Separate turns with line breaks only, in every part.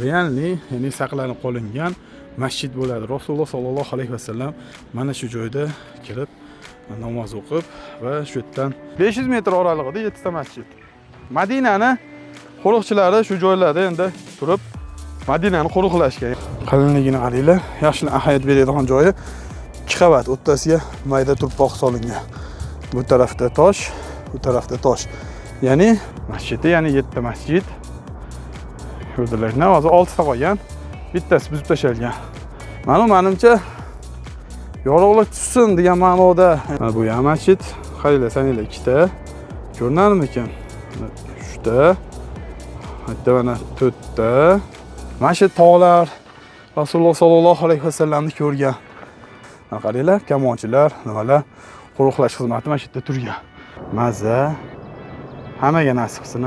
Реальный, ya'ni saqlanib qolingan masjid bo'ladi. Rasululloh sollallohu alayhi vasallam mana shu joyda kirib namoz o'qib va shu yerdan 500 metr oralig'ida 7 ta masjid. Madinani qo'riqchilari shu joylarda endi turib Madinani qo'riqlashgan. Qalinligini qaranglar, yaxshi ahamiyat beradigan joyi 2 qavat, o'rtasiga mayda turpoq solingan. Bu tarafda tosh, bu tarafda tosh. Ya'ni masjidda ya'ni 7 ta masjid. Ko'rdilar, hozir 6 ta qolgan. Bittasi buzib tashlangan. Mana menimcha yorug'lik tushsin degan ma'noda. Mana bu ham masjid. Qaranglar, sananglar ikkita. Ko'rinarmikan? Uchta. Hatto mana to'rtta. Mana shu tog'lar Rasululloh sollallohu alayhi vasallamni ko'rgan. Mana qaranglar, kamonchilar, nimalar, qo'riqlash xizmati mana shu yerda turgan. Maza hammaga nasib qilsin.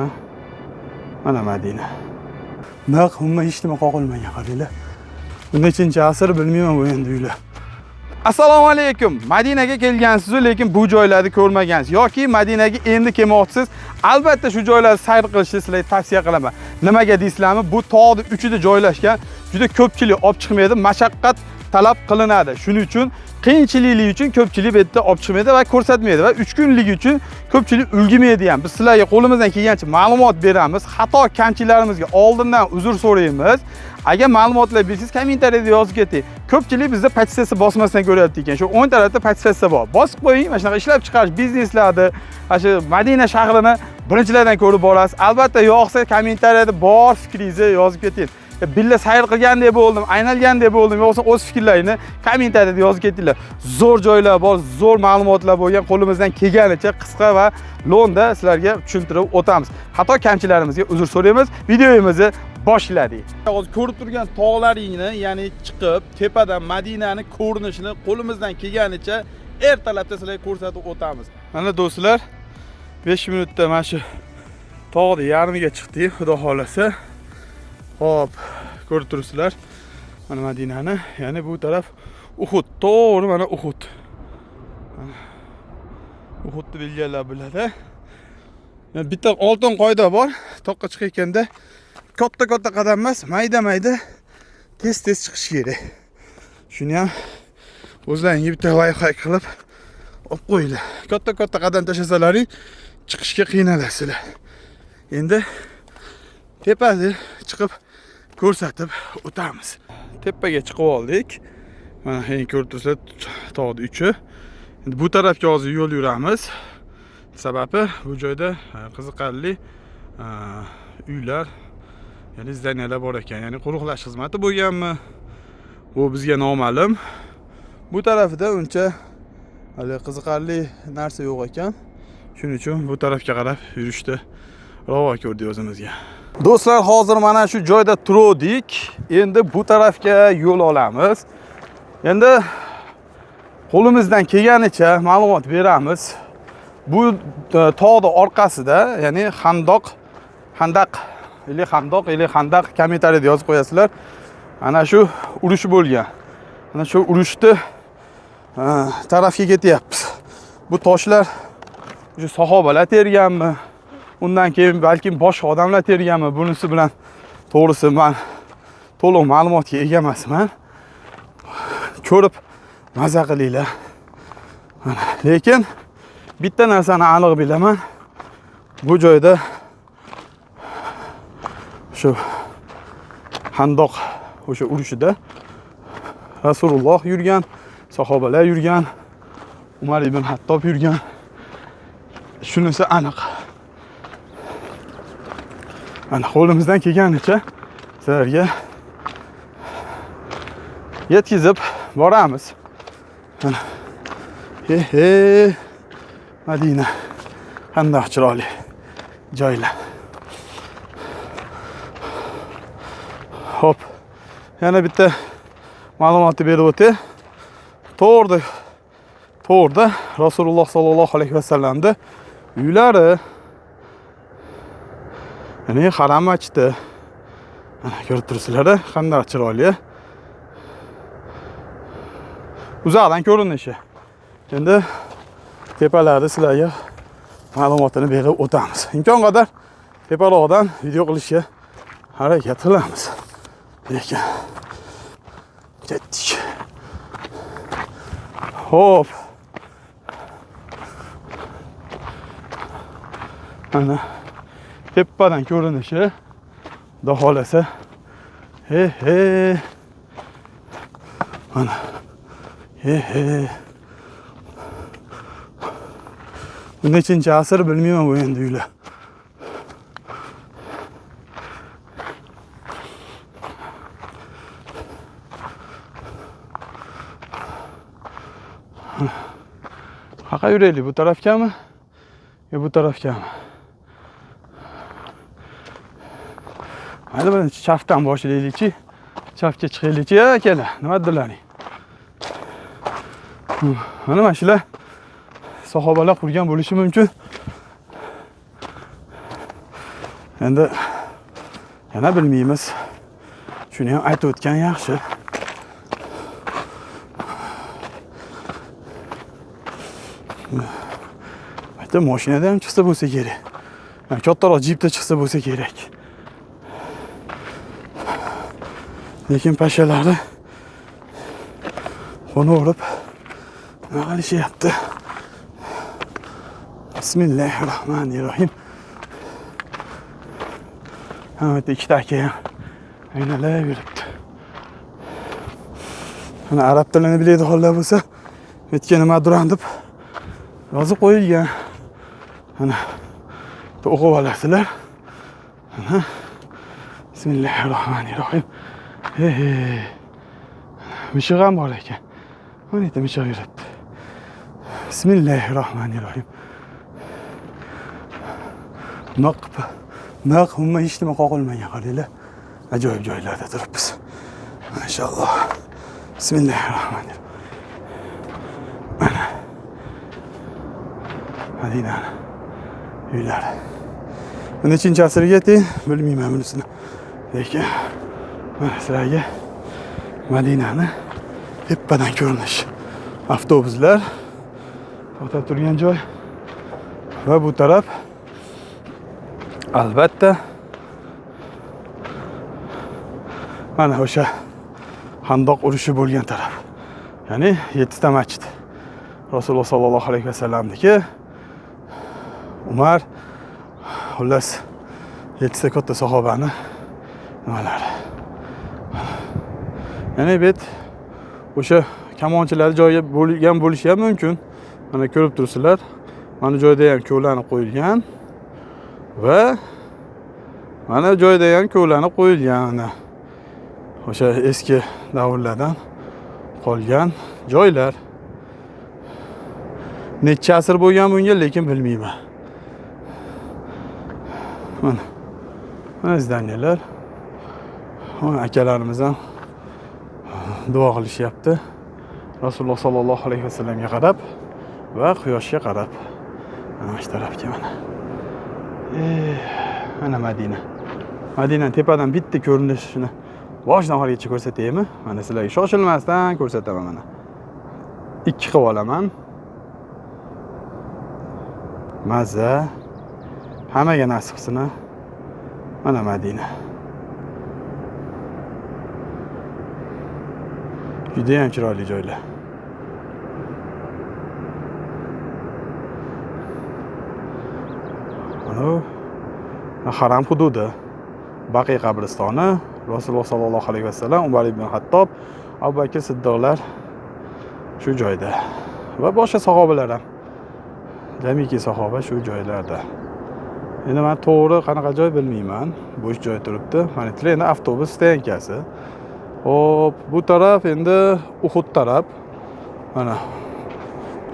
Mana Madina. Naq umuman hech nima qoqilmagan, qaranglar. Bu nechinchi asr bilmayman bu endi uylar. Assalomu alaykum. Madinaga kelgansiz, lekin bu joylarni ko'rmagansiz yoki Madinaga endi kelmoqchisiz. Albatta shu joylarni sayr qilishni sizlarga tavsiya qilaman. Nimaga deysizlarmi? Bu tog'ning uchida joylashgan, juda ko'pchilik olib chiqmaydi, mashaqqat talab qilinadi. Shuning uchun qiyinchilikligi uchun ko'pchilik bu yerda olib chiqmaydi va ko'rsatmaydi va 3 kunligi uchun ko'pchilik ulgurmaydi ham. Biz sizlarga qo'limizdan kelgancha ma'lumot beramiz. Xato kamchiliklarimizga oldindan uzr so'raymiz. Agar ma'lumotlar bilsangiz, kommentariyada yozib keting. Ko'pchilik bizda подписаться bosmasdan ko'ryapti ekan. Shu o'ng tarafda подписаться bor. Bosib qo'ying, mana shunaqa ishlab chiqarish bizneslarni, mana shu Madina shahrini birinchilardan ko'rib borasiz. Albatta yoqsa kommentariyada bor fikringizni yozib keting. Billa sayr qilgandek bo'ldim, aynalgandek bo'ldim, yo'qsa o'z fikrlaringni kommentariyada yozib ketinglar. Zo'r joylar bor, zo'r ma'lumotlar bo'lgan, qo'limizdan kelganicha qisqa va lo'nda sizlarga tushuntirib o'tamiz. Xato kamchiliklarimizga uzr so'raymiz. Videomizni boshladik. Hozir ko'rib turgan tog'laringni, ya'ni chiqib tepadan Madinani ko'rinishini qo'limizdan kelganicha ertalabda sizlarga ko'rsatib o'tamiz. Mana do'stlar, 5 minutda mana shu tog'ni yarmiga chiqdik, xudo xolasa. Hop, ko'rib turibsizlar. Mana Madinani, ya'ni bu taraf Uhud, to'g'ri mana Uhud. Uhudni bilganlar biladi. Yani bitta oltin qoida bor. Toqqa chiqayotganda katta-katta qadam emas, mayda-mayda tez-tez chiqish kerak. Shuni ham o'zlaringga bitta лайфхак qilib olib qo'yinglar. Katta-katta qadam tashlasalaring chiqishga qiynalasizlar. Endi tepasi chiqib ko'rsatib o'tamiz. Tepaga chiqib oldik. Mana endi ko'rib turibsizlar tog'ni uchi. Endi bu tarafga hozir yo'l yuramiz. Sababi bu joyda qiziqarli uylar, ya'ni здания lar bor ekan. Ya'ni qo'riqlash xizmati bo'lganmi? Bu bizga noma'lum. Bu tarafida uncha hali qiziqarli narsa yo'q ekan. Shuning uchun bu tarafga qarab yurishni ravo ko'rdik o'zimizga. Do'stlar, hozir mana shu joyda turdik. Endi bu tarafga yo'l olamiz. Endi qo'limizdan kelganicha ma'lumot beramiz. Bu tog'ni orqasida, ya'ni Handoq, Handaq или Handoq или Handaq, kommentariyada yozib qo'yasizlar. Ana shu urush bo'lgan. Ana shu urushni tarafga ketyapmiz. Bu toshlar o'sha sahobalar terganmi? Undan keyin balkim boshqa odamlar terganmi? Bunisi bilan to'g'risi men to'liq ma'lumotga ega emasman. Ko'rib maza qilinglar. Mana, lekin bitta narsani aniq bilaman. Bu joyda shu Handoq o'sha urushida Rasululloh yurgan, sahobalar yurgan, Umar ibn Hattob yurgan. Shunisi aniq. Mana qo'limizdan kelganicha sizlarga yetkazib boramiz. Mana. He he. Madina. Qandoq chiroyli joylar. Hop. Yana bitta ma'lumotni berib o'tay. To'g'ri. To'g'rida Rasululloh sollallohu alayhi vasallamni uylari, ya'ni Haram masjidi. Mana ko'rib turibsizlar, qanday chiroyli. Uzoqdan ko'rinishi. Endi tepalarda sizlarga ma'lumotini berib o'tamiz. Imkon qadar teparoqdan video qilishga harakat qilamiz. Lekin ketdik. Hop. Mana tepadan ko'rinishi. Xudo xolasa. He he. Mana. He he. Bu nechinchi asr bilmayman bu endi uylar. Qayoqqa yuraylik? Bu tarafgami? Yo bu tarafgami? Mayli, birinchi chapdan boshlaylikchi. Chapga chiqaylikchi, akalar. Nima dedilaring? Mana shular sahobalar qurgan bo'lishi mumkin. Endi yana bilmaymiz. Shuni ham aytib o'tgan yaxshi. Aytdim, mashinada ham chiqsa bo'lsa kerak. Yani kattaroq jipda chiqsa bo'lsa kerak. Lekin pashalari xona urib nima qilishyapti? Bismillahirrohmanirrohim. Ha, bitta ikkita aka ham aynalab yuribdi. Mana arab tilini biladiganlar bo'lsa, bu yerga nimadir deb yozib qo'yilgan. Mana o'qib olasizlar. Mana Bismillahirrohmanirrohim. He he. Mishiq ham bor ekan. Mana yerda mishiq yuribdi. Bismillahirrohmanirrohim. Niq niq umuman hech nima qoqilmagan, qaranglar. Ajoyib joylarda turibmiz. Mashalloh. Bismillahirrohmanirrohim. Mana Madinani uylari. Bu nechinchi asrga teng bilmayman bunisini. Lekin mana sizlarga Madinani tepadan ko'rinish. Avtobuslar to'xtab turgan joy va bu taraf albatta mana o'sha Xandoq urushi bo'lgan taraf. Ya'ni 7 ta masjid. Rasululloh sallallohu alayhi vasallamniki, Umar, xullas 7 ta katta sahobani nimalari. Ya'ni bu o'sha kamonchilar joyi bo'lgan bo'lishi ham mumkin. Mana ko'rib turibsizlar. Mana joyda ham ko'lanib qo'yilgan va mana joyda ham ko'lanib qo'yilgan. O'sha eski davrlardan qolgan joylar. Necha asr bo'lgan bunga, lekin bilmayman. Mana. Mana zdaniyalar. Mana akalarimiz ham duo qilishyapti. Rasululloh sallallohu alayhi vasallamga qarab va quyoshga qarab. Mana shu tarafga mana. Mana Madina. Madina tepadan bitta ko'rinishini boshidan oxirigacha ko'rsataymi? Mana sizlarga shoshilmasdan ko'rsataman mana. 2 qilib olaman. Maza hammaga nasib qilsin. Mana Madina. Juda ham chiroyli joylar. Mana haram hududi. Baqiy qabristoni, Rasululloh sallallohu alayhi vasallam, Umar ibn Hattob, Abu Bakr Siddiqlar shu joyda va boshqa sahobalar ham. Jamiki sahoba shu joylarda. Endi men to'g'ri qanaqa joy bilmayman. Bo'sh joy turibdi. Mana bu endi avtobus stansiyasi. Hop, bu taraf endi Uhud taraf. Mana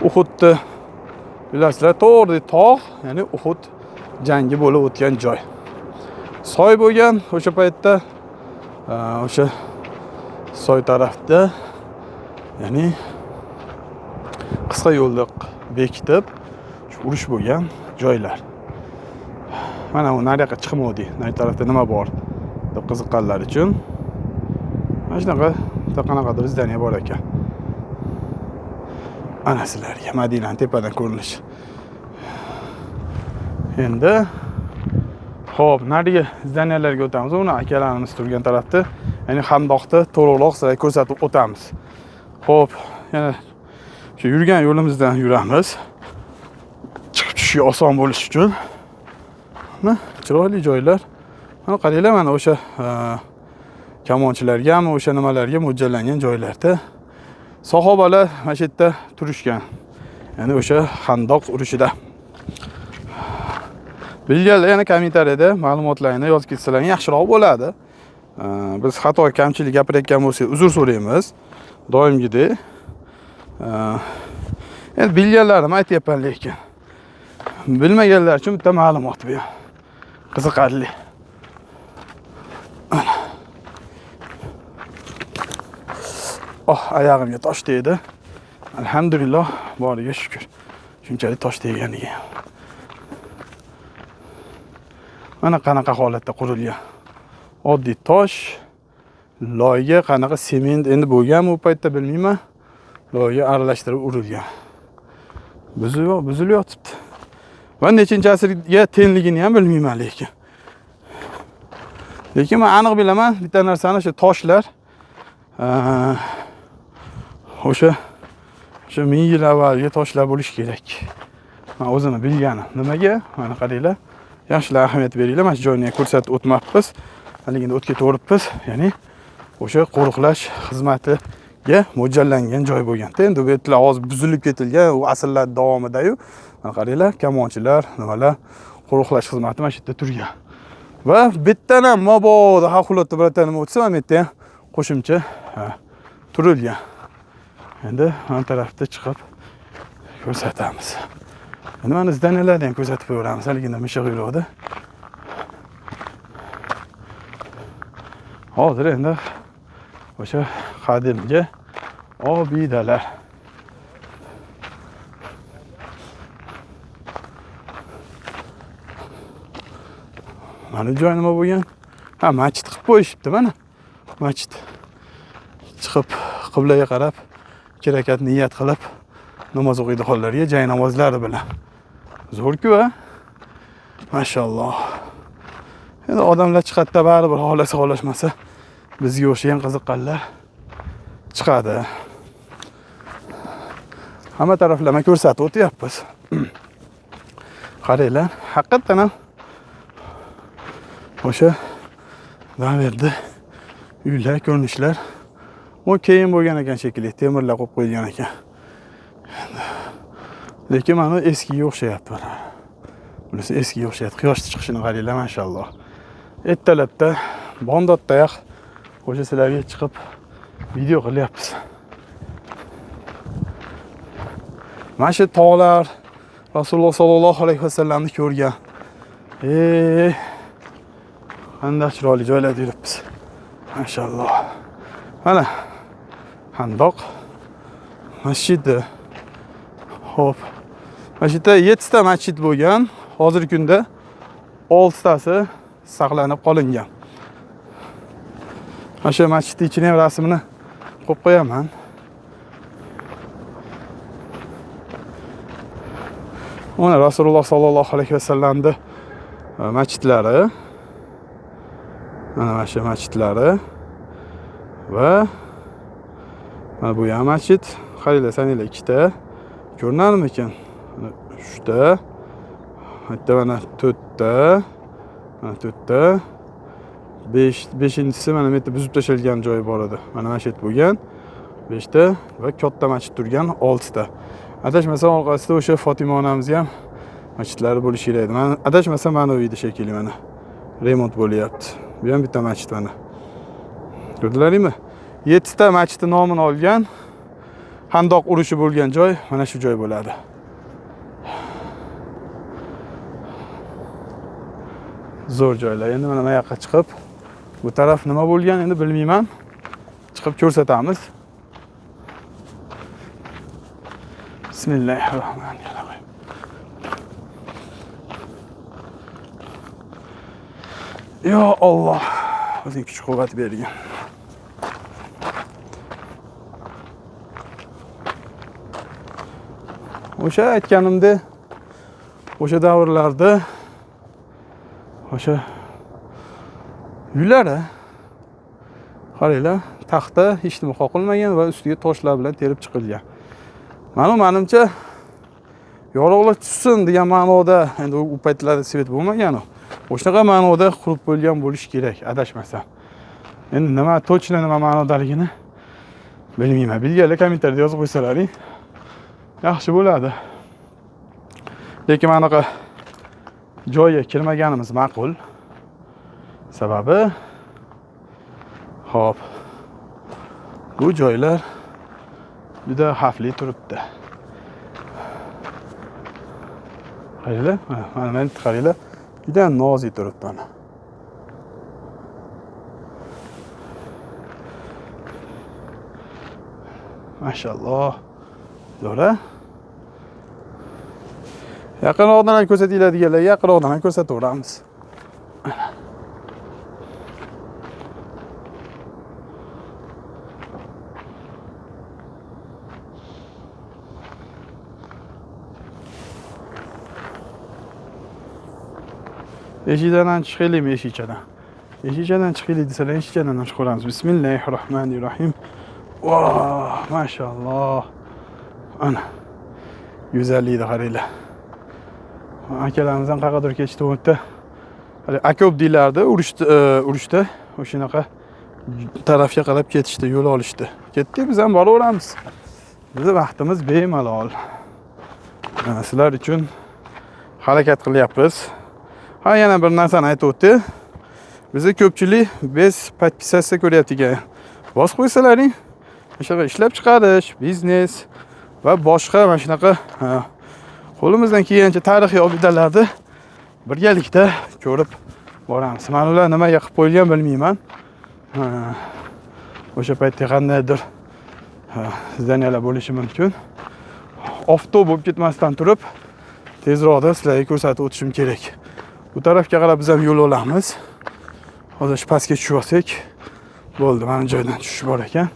Uhudni bilasizlar, to'g'ri tog', ya'ni Uhud jangi bo'lib o'tgan joy. Soy bo'lgan o'sha paytda, o'sha soy tarafda, ya'ni qisqa yo'lni bekitib shu urush bo'lgan joylar. Mana u nariyoqqa chiqmovdik. Nari tarafda nima bor deb qiziqqanlar uchun. Mana shunaqa qanaqadir zdaniya bor ekan. Ana sizlarga Madinani tepadan ko'rinishi. Endi hop, narigi zdaniyalarga o'tamiz. Uni akalarimiz turgan tarafda Ya'ni Xandoqni to'liqroq sizlarga ko'rsatib o'tamiz. Xo'p, yana shu yurgan yo'limizdan yuramiz. Chiqib tushishga oson bo'lishi uchun. Mana chiroyli joylar. Mana qaranglar, mana o'sha kamonchilargami, o'sha nimalarga mo'ljallangan joylarda sahobalar mana shu yerda turishgan. Ya'ni o'sha Xandoq urushida. Bilganlar yana kommentariyada ma'lumotlarni yozib ketsalar yaxshiroq bo'ladi. Biz xato kamchilik gapirayotgan bo'lsak uzr so'raymiz. Doimgidek. Endi bilganlarimni aytyapman lekin. Bilmaganlar uchun bitta ma'lumot bu. Qiziqarli. Oh, oyog'imga tosh tegdi. Alhamdulillah, boriga shukr. Shunchalik tosh teganiga. Mana qanaqa holatda qurilgan. Oddiy tosh, loyga qanaqa sement endi bo'lganmi u paytda bilmayman. Loyga aralashtirib urilgan. Buzilyotibdi. Va nechinchi asrga tengligini ham bilmayman lekin. Lekin men aniq bilaman bitta narsani, o'sha toshlar, o'sha 1000 yil avvalgi toshlar bo'lishi kerak. Men o'zimni bilganim. Nimaga? Mana qaranglar. Yaxshilab ahamiyat beringlar. Mana shu joyni ham ko'rsatib o'tmabmiz. Haligini o'tga to'ribmiz. Ya'ni o'sha qo'riqlash xizmatiga mo'ljallangan joy bo'lgan. Endi bu yerlar hozir buzilib ketilgan, u asrlar davomida-yu. Mana qaranglar, kamonchilar, nimalar, qo'riqlash xizmati mana shu yerda turgan. Va bitdan ham mabodo xavf-xavotirda birorta nima o'tsa, mana bu yerda ham qo'shimcha, turilgan. Endi mana tarafda chiqib ko'rsatamiz. Endi mana zdaniyalarni ham ko'rsatib qo'yamiz. Haligina mishiq yuradi. Hozir endi o'sha qadimgi obidalar. Mana joy nima bo'lgan? Ha, masjid qilib qo'yishibdi mana. Masjid. Chiqib qiblaga qarab 2 rakat niyat qilib namoz o'qiydiganlarga jay namozlari bilan. Zo'r-ku, ha? Mashalloh. Endi odamlar chiqadida baribir xohlasa xohlashmasa bizga o'xshagan qiziqqanlar chiqadi. Hamma taraflama ko'rsatib o'tyapmiz. Qaranglar, haqiqatan ham o'sha davrda uylar, ko'rinishlar u keyin bo'lgan ekan shekilli, temirlar qo'yib qo'yilgan ekan. Lekin mana eskiga o'xshayapti mana. Bunisi eskiga o'xshayapti. Quyosh chiqishini qaranglar, mashalloh. Ertalabda bomdoddayoq o'sha sizlarga chiqib video qilyapmiz. Mana shu tog'lar Rasululloh sollallohu alayhi vasallamni ko'rgan. Qanday chiroyli joylarda yuribmiz. Mashalloh. Mana Xandoq masjidi. Xo'p. Mana shu yerda 7 ta masjid bo'lgan. Hozirgi kunda 6 tasi saqlanib qolingan. Mana shu masjidning ichini ham rasmini qo'yib qo'yaman. Mana Rasululloh sollallohu alayhi vasallamning masjidlari. Mana shu masjidlari va mana bu ham masjid. Qaranglar, sananglar ikkita ko'rinarmikan? Mana 3ta, bitta mana 4ta, mana 4ta, 5-beshinchisi mana bu yerda buzib tashlangan joyi bor edi. Mana shu yerda bo'lgan 5ta va katta masjid turgan 6ta. Adashmasam orqasida o'sha Fotima onamizga ham masjidlari bo'lishi kerak edi. Mana adashmasam mana u edi shekilli, mana remont bo'lyapti. Bu ham bitta masjid mana. Ko'rdilaringmi? 7 ta masjidning nomini olgan Xandoq urushi bo'lgan joy mana shu joy bo'ladi. Zo'r joylar. Endi mana bu yoqqa chiqib, bu taraf nima bo'lgan endi bilmayman. Chiqib ko'rsatamiz. Bismillahirrohmanirrohim. Yo Alloh, o'zing kuch-quvvat bergin. O'sha aytganimda, o'sha davrlarda o'sha uylari Qaranglar, taxta hech nima qoqilmagan va ustiga toshlar bilan terib chiqilgan. Mana manimcha yorug'lik tushsin degan ma'noda, endi u paytlarda svet bo'lmagan u. O'shanaqa ma'noda qurib qo'yilgan bo'lishi kerak, adashmasam. Endi nima to'chna nima ma'nodaligini bilmayman. Bilganlar kommentariyada yozib qo'ysalaring yaxshi bo'ladi. Lekin mana bunaqa joyga kirmaganimiz ma'qul. Sababi hop, bu joylar juda xavfli turibdi. Qaranglar, mana mana qaranglar, juda nozik turibdi mana. Mashalloh. Zo'ra. Yaqinroqdan ham ko'rsatinglar deganlar, yaqinroqdan ham ko'rsataveramiz. Eshikdan ham chiqaylikmi, eshikchadan? Eshikchadan chiqaylik desalar, eshikchadan ham chiqaveramiz. Bismillahirrohmanirrohim. Voh, mashalloh. Ana. Go'zallikni qaranglar. Akalarimiz ham qayergadir ketishdi u yerda. Hali akop deylardi, urushda o'shanaqa tarafga qarab ketishdi, yo'l olishdi. Ketdik, biz ham boraveramiz. Bizni vaqtimiz bemalol. Mana sizlar uchun harakat qilyapmiz. Ha, yana bir narsani aytib o'tdi. Bizni ko'pchilik bez podpisatsiya ko'ryapti ekan. Bos qo'ysalaring, o'shaqa ishlab chiqarish, biznes va boshqa mana shunaqa, ha, qo'limizdan kelgancha tarixiy obidalarni birgalikda ko'rib boramiz. Mana ular nimaga qilib qo'yilgan bilmayman. Ha, o'sha paytda qandaydir, ha, zdaniyalar bo'lishi mumkin. Oftob bo'lib ketmasdan turib tezroqda sizlarga ko'rsatib o'tishim kerak. Bu tarafga qarab biz ham yo'l olamiz. Hozir shu pastga tushib olsak bo'ldi, mana bu joydan tushish bor ekan.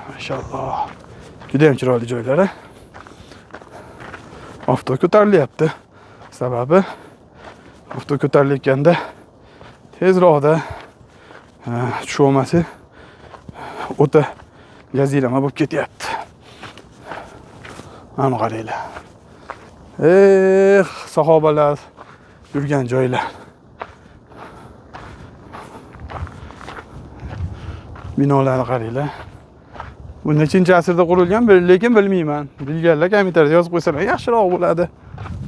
Mashalloh. Juda ham chiroyli joylar, a? Oftob ko'tarilyapti. Sababi oftob ko'tarilayotganda tezroqda, ha, tushib olmasa o'ta jazirama bo'lib ketyapti. Mana qaranglar. Eh, sahobalar yurgan joylar. Binolarni qaranglar. Bu nechinchi asrda qurilgan, lekin bilmayman. Bilganlar kommentariyada yozib qo'ysalar yaxshiroq bo'ladi.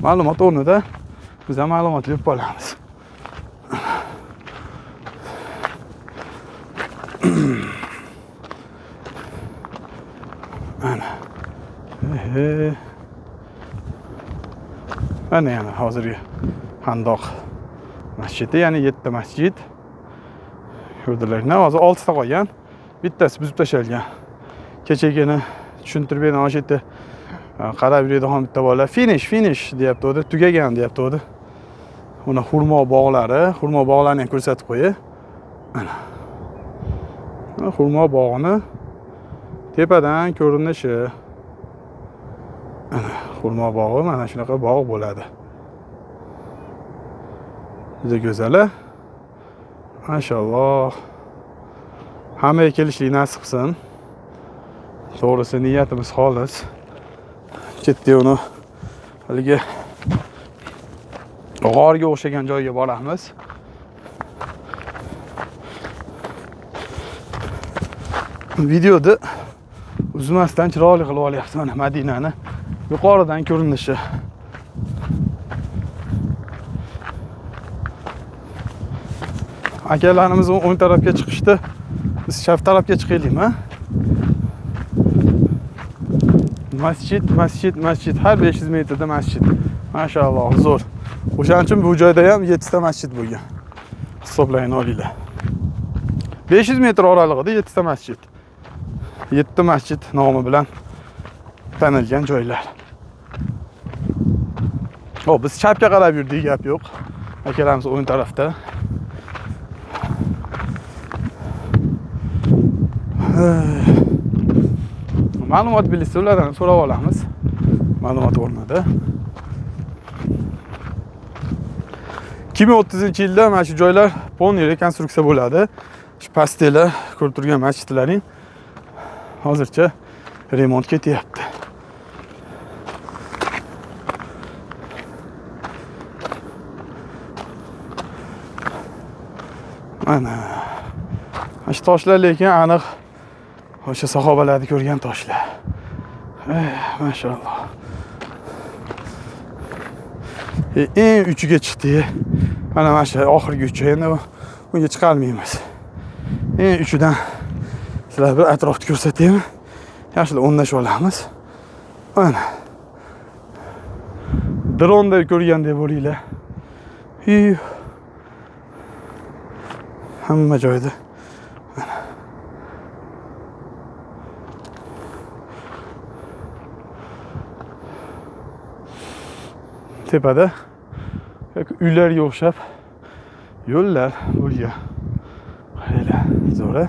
Ma'lumot o'rnida biz ham ma'lumotli bo'lib qolamiz. Ana. Ehe. Mana yana hozirgi Xandoq masjidi, ya'ni 7 masjid. Ko'rdilar, hozir 6 ta qolgan. Bittasi buzib tashlangan. Kechagina tushuntirib berdim, o'sha yerda qarab yuradigan bitta bola finish, finish deyapti edi, tugagan deyapti edi. Uni xurmo bog'lari, xurmo bog'larini ham ko'rsatib qo'yay. Ana. Mana xurmo bog'ini tepadan ko'rinishi. Ana xurmo bog'i mana shunaqa bog' bo'ladi. Juda go'zal, a? Mashalloh. Hammaga kelishlik nasib qilsin. To'g'risi niyatimiz xolis. Ketdik uni haligi g'orga o'xshagan joyga boramiz. Videoda uzmasdan chiroyli qilib olyapti mana Madinani yuqoridan ko'rinishi. Akalarimiz o'ng tarafga chiqishdi. Biz chap tarafga chiqaylikmi? Masjid, masjid, masjid. Har 500 metrda masjid. Mashalloh, zo'r. O'shaning uchun bu joyda ham 7 ta masjid bo'lgan. Hisoblayın olinglar. 500 metr oralig'ida 7 ta masjid. 7 masjid nomi bilan tanilgan joylar. Xo'p, biz chapga qarab yurdik, gap yo'q. Akalarimiz o'ng tarafda. Ma'lumot bilsa ulardan so'rab olamiz. Ma'lumot o'rnida. 2030 yilda mana shu joylar polniy rekonstruksiya bo'ladi. Shu Shu pastdagilar ko'rib turgan masjidlaring hozircha remont ketyapti. Mana shu toshlar lekin aniq o'sha sahobalarni ko'rgan toshlar. Maşalloh. Eng uchiga chiqdik. Mana shu oxirgi uchi. Endi bunga chiqa olmaymiz. Eng uchidan sizlar bir atrofni ko'rsataymi? Yaxshilab o'ndashib olamiz. Mana. Dronda ko'rgandek bo'linglar. Hamma joyda. Mana. Tepada uylarga o'xshab yo'llar bo'lgan. Qaranglar, zo'ra.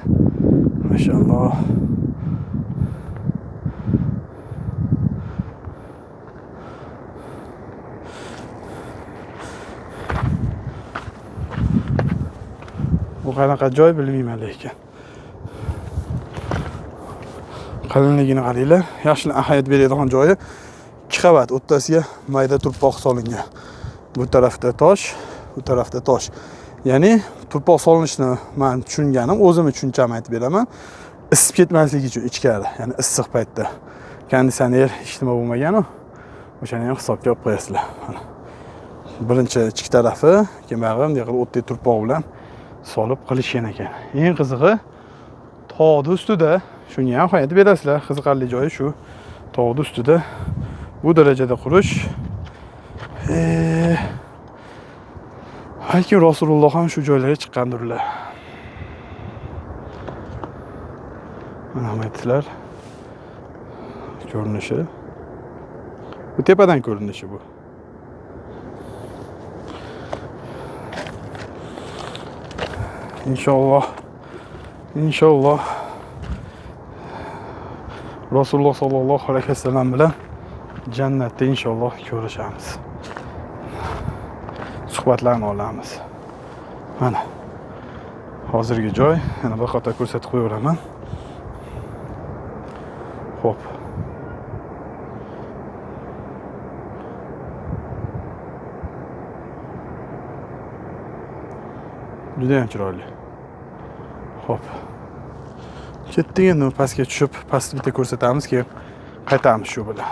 Maşalloh. Bu qanaqa joy bilmayman lekin. Qalinligini qaranglar. Yaxshilab ahamiyat beradigan joyi 2 qavat, o'rtasiga mayda turpoq solingan. Bu tarafda tosh, bu tarafda tosh. Ya'ni turpoq solinishini men tushunganim, o'zimni tushuncham aytib beraman. Isib ketmasligi uchun ichkari, ya'ni issiq paytda konditsioner hech nima bo'lmagan-u, o'shani ham hisobga olib qo'yasizlar. Mana. Birinchi ichki tarafi, keyin bag'i bunday qilib o'tdek turpoq bilan solib qilishgan ekan. Eng qizig'i tog'ning ustida, shunga ham ahamiyat berasizlar. Qiziqarli joyi shu, tog'ning ustida bu darajada qurish. Balki Rasululloh ham shu joylarga chiqqandirlar. Mana aytdilar. Ko'rinishi. Bu tepadan ko'rinishi bu. Inshaalloh. Inshaalloh. Rasululloh sallallohu alayhi vasallam bilan jannatda inshaalloh ko'rishamiz. Suhbatlarni olamiz. Mana hozirgi joy, yana bir qator ko'rsatib qo'yaveraman. Xo'p. Juda ham chiroyli. Xo'p. Ketdik endi pastga tushib, pastni bitta ko'rsatamiz, keyin qaytamiz shu bilan.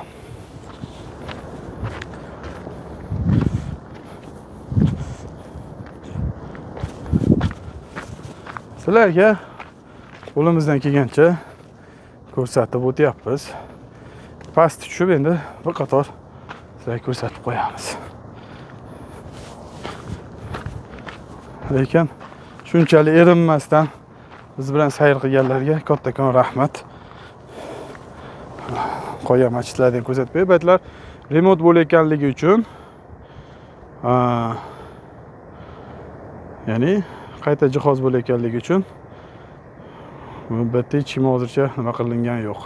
Sizlarga qo'limizdan kelgancha ko'rsatib o'tyapmiz. Pastga tushib endi bir qator sizlarga ko'rsatib qo'yamiz. Lekin shunchalik erinmasdan biz bilan sayr qilganlarga kattakon rahmat. Qolgan masjidlarni ham ko'rsatib qo'yib, baytlar remont bo'layotganligi uchun, ya'ni qayta jihoz bo'layotganligi uchun bu yerda hech kim hozircha nima qilingan yo'q.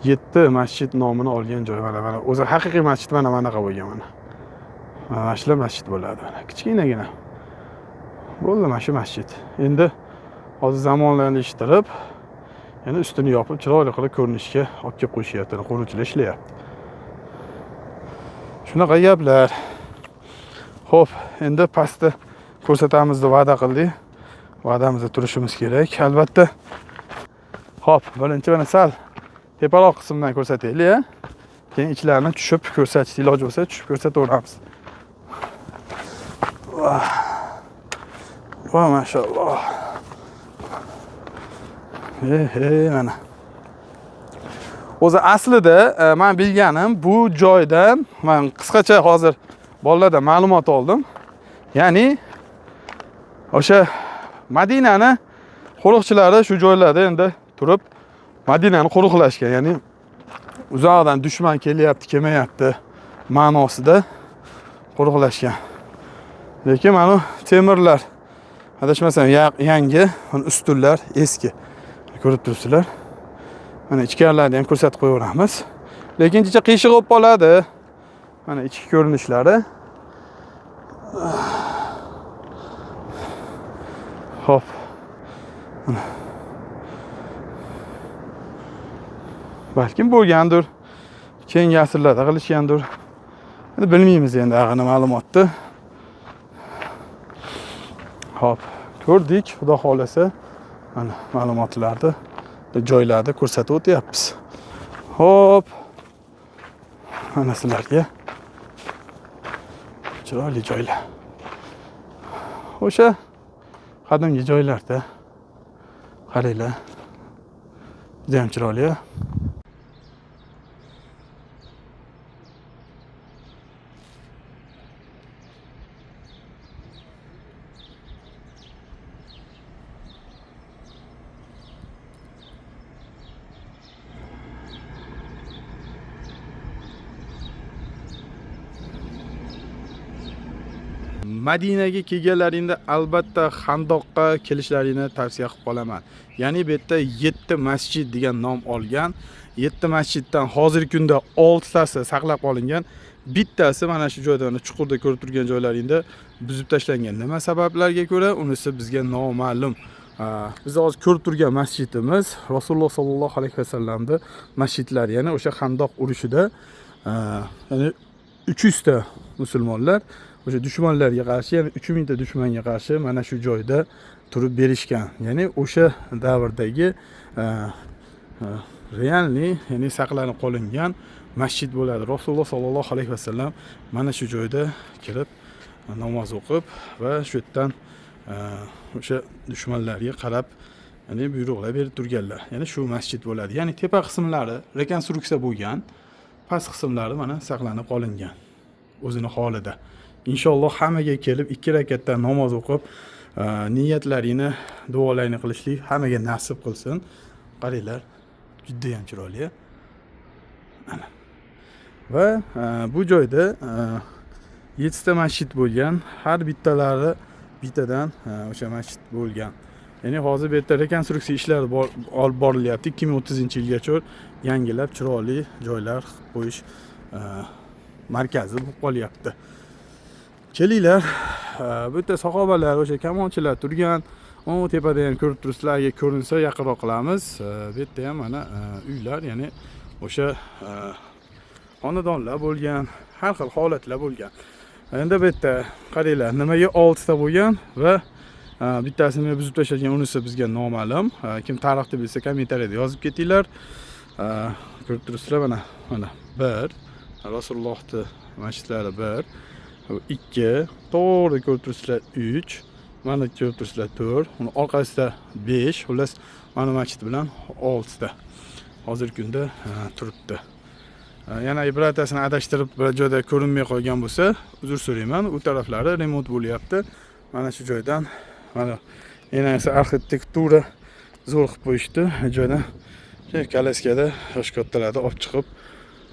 7 masjid nomini olgan joy mana, mana o'zi haqiqiy masjid mana manaqa bo'lgan mana. Mana shular masjid bo'ladi mana kichkinagina. Bo'ldi mana shu masjid. Endi hozir zamonlashtirib, yana ustini yopib chiroyli qilib ko'rinishga olib kelib qo'yishyapti. Quruvchilar ishlayapti. Shunaqa gaplar. Xo'p, endi pastda ko'rsatamiz deb va'da qildik. Va'damizda turishimiz kerak albatta. Xo'p, birinchi mana sal teparoq qismdan ko'rsataylik, a? Keyin ichlarini tushib ko'rsatish iloji bo'lsa tushib ko'rsataveramiz. Va maşalloh. Hey, mana. O'zi aslida men bilganim bu joydan men qisqacha hozir bolalardan ma'lumot oldim. Ya'ni o'sha Madinani qo'riqchilari shu joylarda endi turib Madinani qo'riqlashgan, ya'ni uzoqdan dushman kelyapti, kelmayapti ma'nosida qo'riqlashgan. Lekin mana temirlar adashmasam yangi, mana ustunlar eski. Ko'rib turibsizlar. Mana ichkarilarni ham ko'rsatib qo'yaveramiz. Lekin jicha qiyshiq bo'lib qoladi. Mana ichki ko'rinishlari. Xo'p. Balkim bo'lgandir. Keyingi asrlarda qilishgandir. Endi bilmaymiz endi ag'ini ma'lumotni. Xo'p, ko'rdik, Xudo xolasa mana ma'lumotlarni, joylarni ko'rsatib o'tyapmiz. Xo'p. Mana sizlarga chiroyli joylar. O'sha qadimgi joylarda qaranglar. Juda ham chiroyli. Madinaga kelganlaringda albatta Xandoqqa kelishlaringni tavsiya qilib qolaman. Ya'ni bu yerda 7 masjid degan nom olgan. 7 masjiddan hozirgi kunda 6 tasi saqlab qolingan. Bittasi mana shu joyda, mana chuqurda ko'rib turgan joylaringda buzib tashlangan. Nima sabablarga ko'ra, unisi bizga noma'lum. Biz hozir ko'rib turgan masjidimiz Rasululloh sallallohu alayhi vasallamning masjidlari, ya'ni o'sha Xandoq urushida, ya'ni 300 ta musulmonlar o'sha dushmanlarga qarshi, ya'ni 3000 ta dushmanga qarshi mana shu joyda turib berishgan. Ya'ni o'sha davrdagi realniy, ya'ni saqlanib qolingan masjid bo'ladi. Rasululloh sallallohu alayhi vasallam mana shu joyda kirib namoz o'qib va shu yerdan o'sha dushmanlarga qarab, ya'ni buyruqlar berib turganlar. Ya'ni shu masjid bo'ladi. Ya'ni tepa qismlari rekonstruksiya bo'lgan, past qismlari mana saqlanib qolingan o'zini holida. Inshaalloh hammaga kelib 2 rakatdan namoz o'qib, niyatlaringni, duolaringni qilishlik hammaga nasib qilsin. Qaranglar, juda ham chiroyli. Ana. Va bu joyda 7 ta masjid bo'lgan, har bittalari bittadan o'sha masjid bo'lgan. Ya'ni hozir bu yerda rekonstruksiya ishlari olib borilyapti. 2030-yilgacha yangilab chiroyli joylar qilib qo'yish markazi bo'lib qolyapti. Kelinglar, bu yerda sahobalar, o'sha kamonchilar turgan. O tepada ham ko'rib turibsizlar, agar ko'rinsa yaqinroq qilamiz. Bu yerda ham mana uylar, ya'ni o'sha xonadonlar bo'lgan, har xil holatlar bo'lgan. Endi bu yerda qaranglar, nimaga 6 ta bo'lgan va bittasini buzib tashlagan, unisi bizga noma'lum. Kim tarixni bilsa kommentariyada yozib ketinglar. Ko'rib turibsizlar, mana 1 Rasulullohning masjidlari 1, 2, to'g'ri ko'rib turibsizlar 3, mana ko'rib turibsizlar 4, uni orqasida 5, xullas mana masjid bilan 6 ta hozirgi kunda turibdi. Yana ibratasini adashtirib bir joyda ko'rinmay qolgan bo'lsa, uzr so'rayman. U taraflari remont bo'lyapti. Mana shu joydan mana enasi arxitektura zo'r qilib qo'yishdi. Joydan kalaskada yosh kattalarni olib chiqib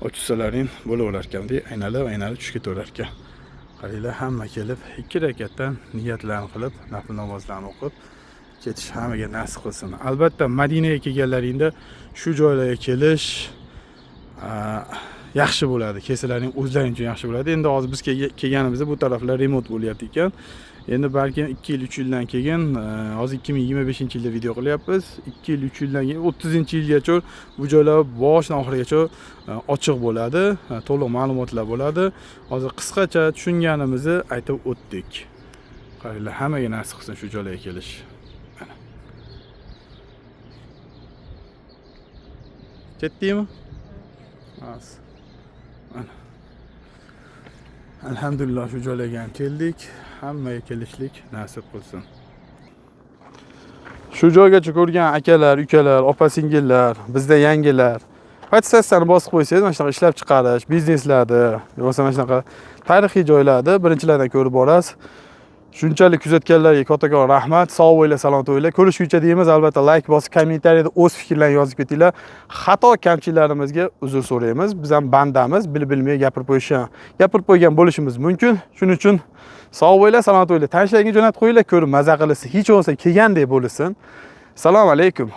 ochsalaring bo'laverar ekan, dey, aynalib aynalib tushib ketaverar ekan. Qaranglar, hamma kelib 2 rakatdan niyatlarni qilib, nafl namozlarni o'qib ketish hammaga nasib qilsin. Albatta Madinaga kelganlaringda shu joylarga kelish yaxshi bo'ladi. Kelsalaring o'zlaring uchun yaxshi bo'ladi. Endi hozir biz kelganimizda bu taraflar remont bo'lyapti ekan. Endi balkim 2 yil, 3 yildan keyin, hozir 2025-yilda video qilyapmiz. 2 yil, 3 yildan keyin 30-yilgacha bu joylar boshidan oxirigacha ochiq bo'ladi, to'liq ma'lumotlar bo'ladi. Hozir qisqacha tushunganimizni aytib o'tdik. Qaranglar, hammaga nasib qilsin shu joylarga kelish. Mana. Ketdikmi? Az. Mana. Alhamdulillah shu joylarga ham keldik. Hammaga kelishlik nasib qilsin. Shu joygacha ko'rgan akalar, ukalar, opa-singillar, bizda yangilar. Podstatsiyani bosib qo'ysangiz, mana shunaqa ishlab chiqarish, bizneslarda, yo'qsa mana shunaqa tarixiy joylarda birinchilardan ko'rib borasiz. Shunchalik kuzatganlarga kattakon rahmat. Sog' bo'linglar, salomat bo'linglar. Ko'rishguncha deymiz, albatta like bosib, kommentariyada o'z fikrlaringizni yozib ketinglar. Xato kamchiliklarimizga uzr so'raymiz. Biz ham bandamiz, bilib-bilmay gapirib qo'ygan bo'lishimiz mumkin. Shuning uchun sog' bo'linglar, salomat bo'linglar. Tanishlaringga jo'natib qo'yinglar, ko'rib maza qilsin. Hech bo'lmasa kelgandek bo'lsin. Assalomu alaykum.